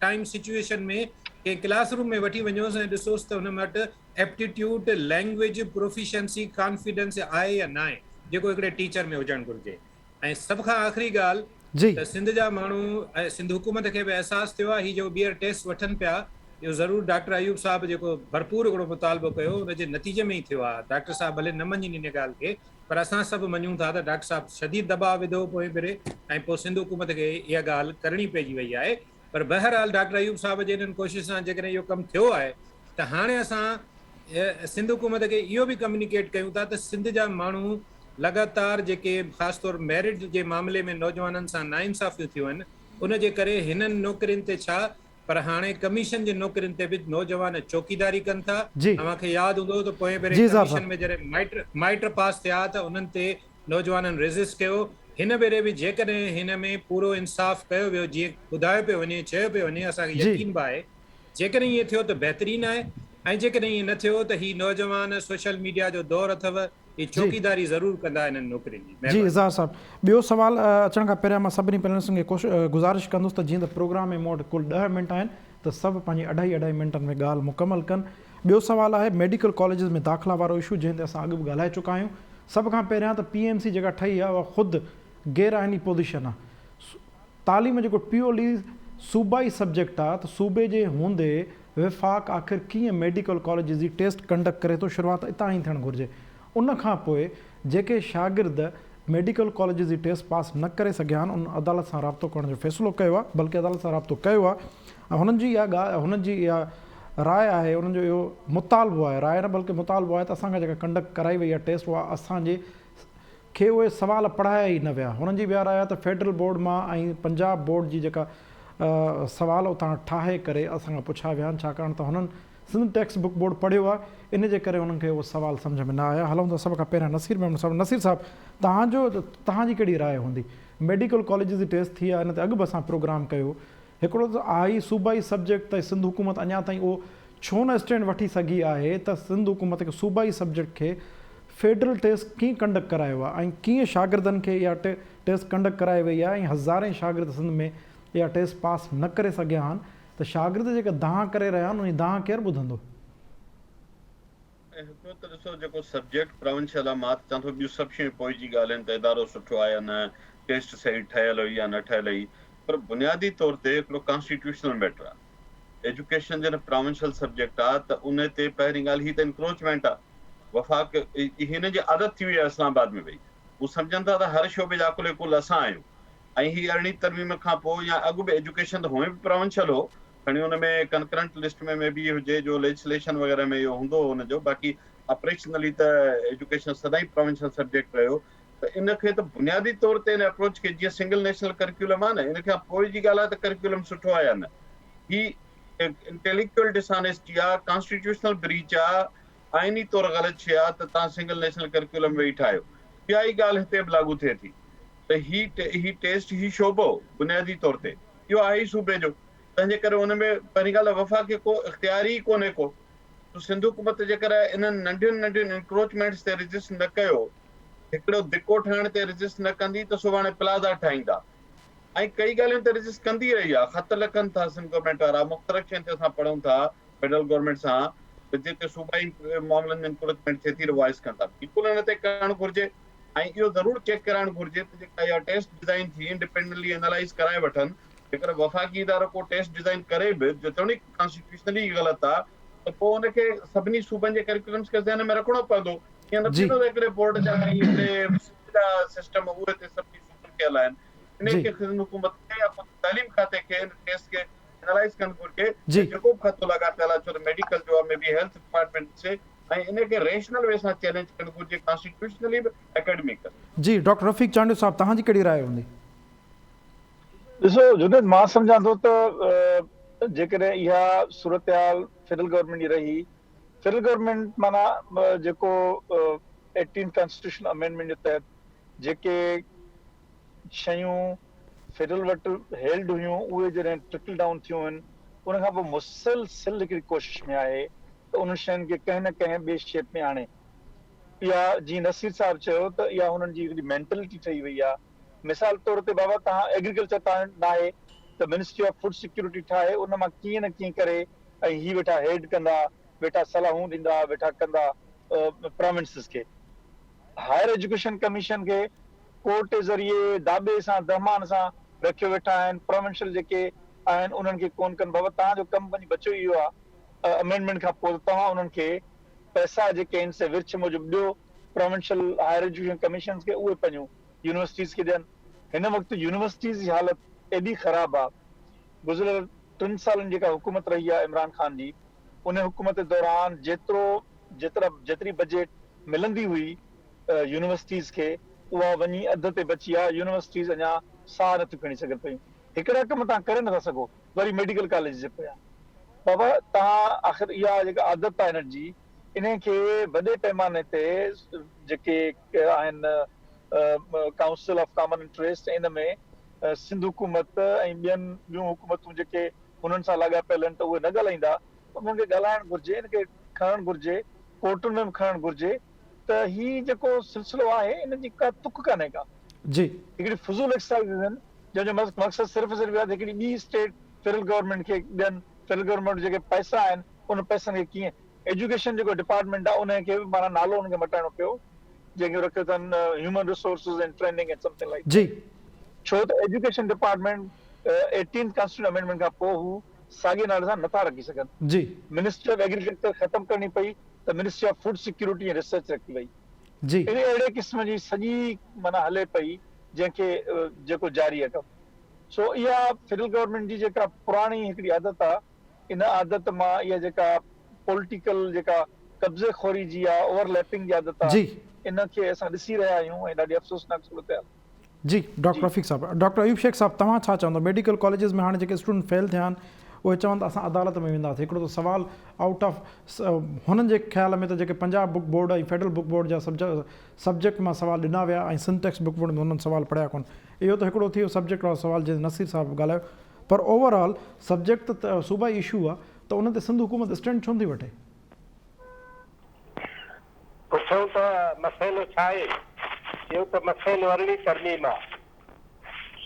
time situation ۾ ڪنهن ڪلاس روم ۾ وٺي وڃوس ۽ ڏسوس ته هن وٽ ايپٽيٽيوڊ لينگويج پروفيشنسي ڪانفيڊنس آهي يا ناهي جيڪو هڪڙي ٽيچر ۾ هجڻ گهرجي ۽ سڀ کان آخري ڳالهه ته سنڌ جا ماڻهو ۽ سنڌ حڪومت کي به احساس ٿيو آهي هي جيڪو ٻيهر ٽيسٽ وٺن پيا اهو ضرور ڊاڪٽر ايوب صاحب جيڪو ڀرپور هڪڙو مطالبو ڪيو ان جي نتيجي ۾ ئي ٿيو آهي ڊاڪٽر صاحب ڀلي نه مڃين ان ڳالهه کي پر اسان سڀ مڃون ٿا ته ڊاڪٽر صاحب شديد دٻاء وڌو پوئين ڀيري ۽ پوء سنڌ حڪومت کي اها ڳالهه ڪرڻي پئجي وئي آهي پر بهرحال ڊاڪٽر ايوب صاحب جي انهن ڪوششن سان جيڪڏهن اهو ڪم ٿيو آهي ته هاڻي اسان سنڌ حڪومت کي اهو به ڪميونيڪيٽ ڪيون ٿا ته سنڌ جا ماڻهو لڳاتار جيڪي خاص طور ميرٽ جي معاملي ۾ نوجوانن سان ناانصافيون ٿيون آهن ان جي ڪري هنن نوڪرين تي ڇا پر هاڻي ڪميشن جي نوڪرين تي به نوجوان چوڪيداري ڪن ٿا اوهان کي ياد هوندو ته پوئين ڀيري ڪميشن ۾ جڏهن مائٽ مائٽ پاس ٿيا ته انهن تي نوجوانن ريزسٽ ڪيو هن ڀيري به جيڪڏهن هن ۾ پورو انصاف ڪيو ويو جيئن ٻڌايو پيو وڃي چيو پيو وڃي اسان کي يقين به آهي جيڪڏهن ائين ٿيو ته بهترين آهي ۽ جيڪڏهن ائين نه ٿيو ته هي نوجوان سوشل ميڊيا جو دور اٿو هي چوڪيداري ضرور ڪندا انهن نوڪرين جي. جي مهرباني. اظهار صاحب ٻيو سوال اچڻ کان پهريان مان سڀني پينلسٽن کي گذارش ڪندس ته جيئن ته پروگرام ۾ مون وٽ ڪل ڏهه منٽ آهن ته سڀ پنهنجي اڍائي اڍائي منٽن ۾ ڳالهه مڪمل ڪن. ٻيو سوال آهي ميڊيڪل ڪاليجز ۾ داخلا وارو اشو جنهن تي اسان اڳ به ڳالهائي چڪا آهيون. سڀ کان پهريان ته پي ايم سي جيڪا ٺهي آهي اها خود غير آئيني پوزيشن آهي. تعليم جيڪو پيورلي صوبائي سبجيڪٽ آ ته صوبي جي هوندي وفاق آخر ڪيئن ميڊيڪل ڪاليجز جي ٽيسٽ ڪنڊڪٽ ڪري ٿو شروعات اتان ئي ٿيڻ گهرجي ان کان پوء جيڪي شاگرد ميڊيڪل ڪاليجز جي ٽيسٽ پاس نه ڪري سگهيا آهن انهن عدالت سان رابطو ڪرڻ جو فيصلو ڪيو آ بلڪه عدالت سان رابطو ڪيو آ ۽ هنن جي اها هنن جي اها راء آهي انهن جو اهو مطالبو آهي راء نه بلڪه مطالبو آهي ته اسان کان جيڪا ڪنڊڪٽ ڪرائي وئي آ ٽيسٽ اها اسان جي کي اهي سوال پڙهايا ئي نه ويا. هنن جي به اها راء آهي ته فيڊرل بورڊ مان ۽ پنجاب بورڊ جي جيڪا سوال اتان ٺاهي ڪري اسان کان پڇيا ويا آهن ڇاڪاڻ ته هنن سنڌ ٽيڪسٽ بڪ بورڊ پڙهيو آهي ان جي ڪري هنن کي اهي سوال سمجهه ۾ نه آيا. هلون ٿا سڀ کان پهريان نصير ميمڻ صاحب نصير صاحب توهان جو توهان جي ڪهڙي راء هوندي ميڊيڪل ڪاليجز جي ٽيسٽ ٿي آهي ان تي اڳ به اسان پروگرام ڪيو هڪڙو ته آهي صوبائي سبجيڪٽ ته سنڌ حڪومت اڃا تائين اهو ڇو نه اسٽينڊ وٺي سگهي آهي ته سنڌ حڪومت کي صوبائي سبجيڪٽ کي فيڊرل ٽيسٽ ڪيئن ڪنڊڪٽ ڪرايو آهي ۽ ڪيئن شاگردن کي اها ٽيسٽ ڪنڊڪٽ ڪرائي وئي آهي ۽ هزارين شاگرد سنڌ ۾ اها ٽيسٽ پاس نه ڪري سگهيا آهن ته شاگرد جيڪا دانهن ڪري رهيا آهن انهي دانهن ڪير ٻڌندو؟ ۽ هڪڙو ته ڏسو جيڪو سبجيڪٽ پراونشل آهي مان ته چوان ٿو ٻيون سڀ شيون پوء جي ڳالهه آهن ته ادارو سٺو آهي يا نه ٽيسٽ صحيح ٺهيل هئي يا نه ٺهيل هئي پر بنيادي طور تي هڪڙو ڪانسٽيٽيوشنل ميٽر آهي ايجوڪيشن جڏهن پراونشل سبجيڪٽ آهي ته ان تي پهرين ڳالهه هي ته انڪروچمينٽ آهي وفاق هنن جي عادت ٿي وئي آهي اسلام آباد ۾ ويهي هو سمجهن ٿا ته هر شعبي جا عقل ڪل اسان آهيون ۽ هي ارڙهين ترميم کان پوء يا اڳ به ايجوڪيشن ته هونئن به پراونشل هو کڻي ان ۾ ڪنڪرنٽ لسٽ ۾ ۾ به هجي جو ليجسليشن وغيره ۾ اهو هوندو هو ان جو باقي آپريشنلي ته ايجوڪيشن سدائين پراونشل سبجيڪٽ رهيو ته ان کي ته بنيادي طور تي ان اپروچ کي جيئن سنگل نيشنل ڪريڪيولم آهي نه ان کان پوء جي ڳالهه آهي ته ڪريڪيولم سٺو آهي يا نه هي انٽيليڪچوئل ڊسآنيسٽي آهي ڪانسٽيٽيوشنل بريچ آهي آئيني طور غلط شيء آهي ته توهان سنگل نيشنل ڪريڪيولم ويهي ٺاهيو. اها ئي ڳالهه هتي به لاڳو ٿئي ٿي ته هي هي ٽيسٽ هي شعبو بنيادي طور تي اهو آهي ئي صوبي جو تنهن جي ڪري ان ۾ پهرين ڳالهه ته وفاق کي ڪو اختيار ئي ڪونهي ڪو سو سنڌ حڪومت جيڪڏهن انهن ننڍين ننڍين انڪروچمينٽس تي ريزسٽ نه ڪيو هڪڙو دڪو ٺاهڻ تي ريزسٽ نه ڪندي ته سڀاڻي پلازا ٺاهيندا ۽ ڪئي ڳالهين تي ريزسٽ ڪندي رهي آهي خط لکن ٿا سنڌ گورنمينٽ وارا مختلف شين تي اسان پڙهون ٿا فيڊرل گورنمينٽ سان ته جتي صوبائي معاملن ۾ انڪروچمينٽ ٿئي ٿي روائز ڪن ٿا بلڪل ان تي ڪرڻ گهرجي ۽ اهو ضرور چيڪ ڪرائڻ گهرجي ته جيڪا اها ٽيسٽ ڊزائين ٿي انڊيپينڊنٽلي اينالائز ڪرائي وٺن جيڪڏهن وفاقي ادارو ڪو ٽيسٽ ڊزائين ڪري به جيتوڻيڪ ڪانسٽيٽيوشنلي غلط آهي ته پوء ان کي سڀني صوبن جي ڪريڪولمس کي ذهن ۾ رکڻو پوندو ائين نه ٿيندو ته هڪڙي بورڊ جا ۽ هڪڙي سنڌ جا سسٽم اهي تي سڀني صوبن کي هلائن انهي کي سنڌ حڪومت کي يا خود تعليم کاتي کي ان ٽيسٽ کي اينالائز ڪرڻ گهرجي ته جيڪو به خطو لاڳاپيل آهي ڇو ته ميڊيڪل جو آهي مي بي هيلٿ ڊپارٽمينٽ ڏسي ۽ ان کي ريشنل وي سان چئلينج ڪرڻ گهرجي ڪانسٽيٽيوشنلي به اڪيڊميڪل. جي ڊاڪٽر رفيق چانڊيو صاحب توهان جي ڪهڙي راء هوندي؟ ڏسو جنيد مان سمجهان ٿو ته جيڪڏهن اها صورتحال فيڊرل گورنمينٽ جي رهي فيڊرل گورنمينٽ معنيٰ جيڪو ايٽينٿ ڪانسٽيٽيوشنل امينڊمينٽ جي تحت جيڪي شيون فيڊرل وٽ هيلڊ هيون اهي جڏهن ٽرڪل ڊائون ٿيون آهن ان کان پوء مسلسل هڪڙي ڪوشش ۾ آهي ته انهن شين کي ڪنهن نه ڪنهن ٻئي شيپ ۾ آڻي. اها جيئن نصير صاحب چيو ته اها هنن جي هڪڙي مينٽلٽي ٺهي وئي آهي. مثال طور تي بابا توهان ايگريڪلچر توهان وٽ ناهي ته منسٽري آف فوڊ سيڪيورٽي ٺاهي ان مان ڪيئن نه ڪيئن ڪري ۽ هي ويٺا هيڊ ڪندا ويٺا صلاحون ڏيندا ويٺا ڪندا پراونسز کي. هائر ايجوڪيشن ڪميشن کي ڪورٽ ذريعي داٻي سان دهمان سان رکيو ويٺا آهن پراونشل جيڪي آهن انهن کي ڪون ڪن بابا توهان جو ڪم وڃي بچيو ئي اهو آهي امينڊمينٽ کان پوء ته توهان انهن کي پئسا جيڪي آهن سي ورڇ موجب ڏيو پراونشل هائر ايجوڪيشن ڪميشنز کي اهي پنهنجون يونيورسٽيز کي ڏين هن وقت يونيورسٽيز جي حالت ايڏي خراب آهي گذريل ٽن سالن جيڪا حڪومت رهي آهي عمران خان جي ان حڪومت دوران جيترو جيترا جيتري بجيٽ ملندي هئي يونيورسٽيز کي اها وڃي اڌ تي بچي آ، يونيورسٽيز اڃا ساهه نٿيون کڻي سگهن پيون، هڪڙا ڪم توهان ڪري نٿا سگهو وري ميڊيڪل ڪاليج جي پويان بابا توهان آخر اها جيڪا عادت آ هنن جي انهي کي وڏي پيماني تي جيڪي آهن council of common interest in ۾ Sindh حڪومت ۽ ٻين ٻيون حڪومتون جيڪي هنن سان لاڳاپيل آهن ته اهي نه ڳالهائيندا انهن کي ڳالهائڻ گهرجي ان کي کڻڻ گهرجي ڪورٽن ۾ به کڻڻ گهرجي ته هي جيڪو سلسلو آهي ان جي ڪا تڪ ڪانهي ڪا. جي. هڪڙي فضول ايڪسرسائيزز آهن جنهن جو مقصد صرف ۽ صرف اهو آهي ته هڪڙي ٻي اسٽيٽ فيڊرل گورنمينٽ کي ڏين فيڊرل گورنمينٽ وٽ جيڪي پئسا آهن انهن پئسن کي ڪيئن ايجوڪيشن جيڪو ڊپارٽمينٽ آهي ان کي به معنيٰ نالو ان کي مٽائڻو پيو جنهن کي رکيو اٿن human resources and training and something like جي. ڇو ته education department eighteenth constitution amendment کان پوء هو ساڳئي نالي سان نٿا رکي سگهن. جي. منسٽري آف ايگريڪلچر ختم ڪرڻي پئي ته ministry of food security ۽ research رکي وئي. جي. ان اهڙي قسم جي سڄي معنيٰ هلي پئي جنهن کي جيڪو جاري آهي ڪم. سو اها فيڊرل گورنمينٽ جي جيڪا پراڻي هڪڙي عادت آهي ان عادت مان اها جيڪا پوليٽيڪل جيڪا قبضي خوري جي آهي اوور ليپنگ جي عادت آهي جي. ان کي اسان ڏسي رهيا آهيون ۽ ڏاڍي افسوسناڪ صورتحال. جي ڊاڪٽر رفيق صاحب ڊاڪٽر ايوب شيخ صاحب توهان ڇا چوندو ميڊيڪل ڪاليجز ۾ هاڻي جيڪي اسٽوڊنٽ فيل ٿيا آهن اهي چون ته اسان عدالت ۾ وينداسين هڪڙو ته سوال آئوٽ آف هنن جي خيال ۾ ته جيڪي Punjab book board ۽ federal book board جا سبجيڪٽ مان سوال ڏنا ويا ۽ سنڌ ٽيڪسٽ بڪ بورڊ ۾ هنن سوال پڙهيا ڪونه اهو ته هڪڙو ٿي ويو سبجيڪٽ وارو سوال جنهن نصير صاحب ڳالهايو پر اوور آل سبجيڪٽ ته صوبائي اشو آهي ته ان تي سنڌ حڪومت اسٽينڊ ڇو نٿي وٺي؟ پڇيو ته مسئلو ڇا آهي؟ چيو ته مسئلو ارڙهين ترميم آ.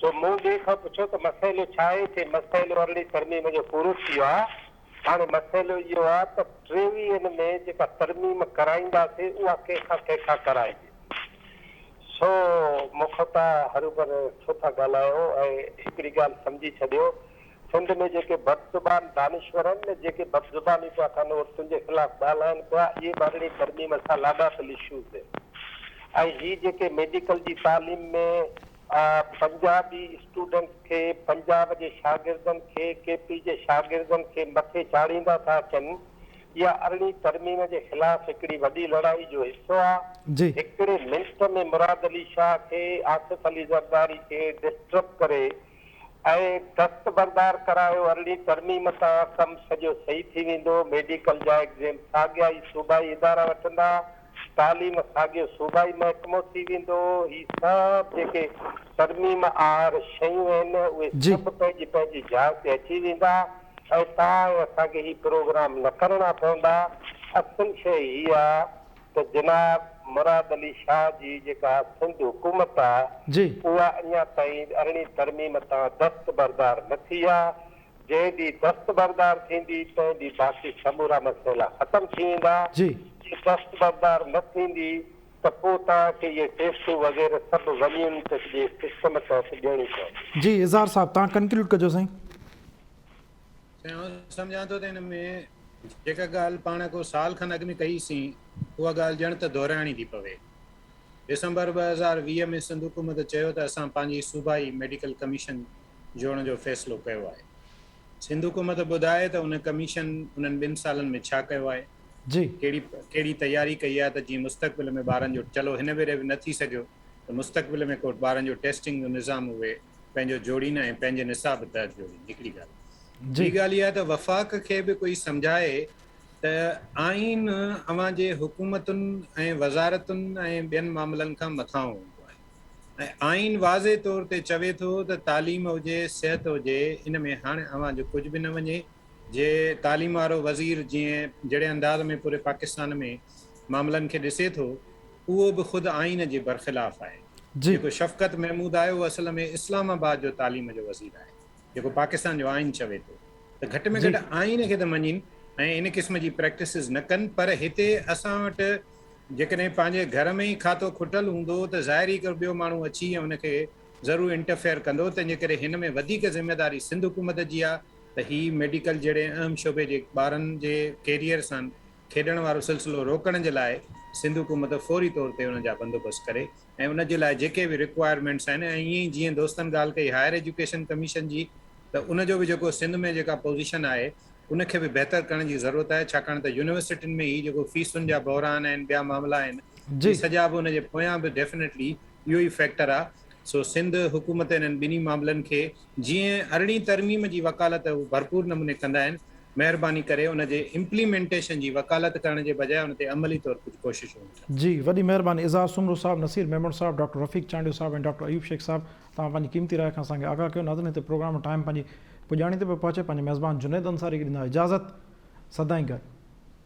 سو مون ٻئي کان پڇيو ته مسئلو ڇا آهي؟ چي مسئلو ارڙهين ترميم جو پورو ٿي ويو آ. هاڻي مسئلو اهو آ ته ٽيويهن ۾ جيڪا ترميم ڪرائينداسين اها ڪنهن کان ڪنهن کان ڪرائجي. سو مون کان ته هروڀرو ڇو ٿا ڳالهايو ۽ هڪڙي ڳالهه سمجهي ڇڏيو سنڌ ۾ جيڪي بدزبان دانشور آهن نه جيڪي بدزباني پيا ڪن عورتن جي خلاف ڳالهائن پيا اهي به ارڙهين ترميم سان لاڳاپيل اشوز آهن ۽ هي جيڪي ميڊيڪل جي تعليم ۾ پنجابي اسٽوڊنٽس کي پنجاب جي شاگردن کي ڪي پي جي شاگردن کي مٿي چاڙهيندا ٿا اچن اها ارڙهين ترميم جي خلاف هڪڙي وڏي لڙائي جو حصو آ جي. هڪڙي منٽ ۾ مراد علي شاهه کي آصف علي زرداري کي ڊسٽرب ڪري ۽ دستبردار ڪرايو ارڙهين ترميم تان ڪم سڄو صحيح ٿي ويندو، ميڊيڪل جا ايگزيم ساڳيا ئي صوبائي ادارا وٺندا، تعليم ساڳيو صوبائي محڪمو ٿي ويندو. هي سڀ جيڪي ترميم آهر شيون آهن اهي سڀ پنهنجي پنهنجي جاء تي اچي ويندا ۽ توهان ۽ اسان کي هي پروگرام نه ڪرڻا پوندا. اصل شيء هي آ ته جناب مراد علي شاهه جي جيڪا سنڌ حڪومت آ اها اڃا تائين ارڙهين ترميم تان دستبردار نه ٿي آ. جنهن ڏينهن دستبردار ٿيندي، تنهن ڏينهن باقي سمورا مسئلا ختم ٿي ويندا. جي دستبردار نه ٿيندي ته پوء توهان کي اهي ٽيسٽون وغيره سڀ وڃي ان جي سسٽم تحت ڏيڻيون پونديون. جي اظهار صاحب توهان ڪنڪلوڊ ڪجو سائين. سائين آئون سمجهان ٿو ته ان ۾ جيڪا ڳالهه پاڻ ڪو سال کن اڳ ۾ ڪئي سين اها ڳالهه ڄڻ ته دهرائڻي ٿي پوي. ڊسمبر 2020 ۾ سنڌ حڪومت چيو ته اسان پنهنجي صوبائي ميڊيڪل ڪميشن جوڙڻ جو فيصلو ڪيو آهي. سنڌ حڪومت ٻڌائي ته ان ڪميشن انهن ٻن سالن ۾ ڇا ڪيو آهي؟ جي. ڪهڙي ڪهڙي تياري ڪئي آهي ته جيئن مستقبل ۾ ٻارن جو چلو هن ڀيري به نه ٿي سگهيو ته مستقبل ۾ ڪو ٻارن جو ٽيسٽنگ جو نظام اهي پنهنجو جوڙين ۽ پنهنجي نصاب تحت جوڙين هڪڙي ڳالهه. جي. ٻي ڳالهه اها ته وفاق کي به ڪوئي سمجهائي ته آئين اوهان جي حڪومتن ۽ وزارتن ۽ ٻين معاملن کان مٿانهون هوندو آهي. ۽ آئين واضح طور تي چوي ٿو ته تعليم هجي صحت هجي ان ۾ هاڻ اوهان جو ڪجهه به نه وڃي جي تعليم وارو وزير جيئن جهڙي انداز ۾ پوري پاڪستان ۾ معاملن کي ڏسي ٿو اهو به خود آئين جي برخلاف آهي جيڪو شفقت محمود آهي اهو اصل ۾ اسلام آباد جو تعليم جو وزير آهي جيڪو پاڪستان جو آئين چوي ٿو ته گهٽ ۾ گهٽ آئين کي ته مڃين ۽ ان قسم جي پريڪٽسز نه ڪن پر هتي اسان وٽ جيڪڏهن پنهنجي گهر ۾ ئي کاتو کٽل هوندو ته ظاهر ئي ڪو ٻيو ماڻهو اچي ۽ ان کي ضرور انٽرفيئر ڪندو تنهنجي ڪري هن ۾ وڌيڪ ذميواري سنڌ حڪومت جي آ ته هي ميڊيڪل جهڙي اهم شعبي جي ٻارن جي ڪيريئر سان کيڏڻ وارو سلسلو روڪڻ جي لاء سنڌ حڪومت فوري طور تي ان جا بندوبست ڪري ۽ ان جي لاء جيڪي به رڪوائرمينٽس آهن ۽ ائين ئي جيئن دوستن ڳالهه ڪئي هائر ايجوڪيشن ڪميشن جي ته ان جو به جيڪو سنڌ ۾ جيڪا پوزيشن آهي ان کي به بهتر ڪرڻ جي ضرورت آهي ڇاڪاڻ ته يونيورسٽين ۾ هي جيڪو فيسن جا بحران آهن ٻيا معاملا آهن اهي سڄا به ان جي پويان به ڊيفنيٽلي اهو ئي فيڪٽر آهي سو سنڌ حڪومت انهن ٻنهي معاملن کي جيئن ارڙهين ترميم جي وڪالت هو ڀرپور نموني ڪندا آهن مهرباني ڪري ان جي امپليمينٽيشن جي وڪالت ڪرڻ جي بجاء ان تي عملي طور ڪجهه ڪوششون هئڻ کپن. جي وڏي مهرباني اظهار سومرو صاحب، نصير ميمڻ صاحب، ڊاڪٽر رفيق چانڊيو صاحب ۽ ڊاڪٽر ايوب شيخ صاحب توهان پنهنجي قيمتي راء کان اسان کي آگاهه ڪيو. ناظرين هتي پروگرام ٽائيم پنهنجي پڄاڻي تي پيو پهچي پنهنجي ميزبان جنيد انصاري کي ڏيندا اجازت سدائين گڏ.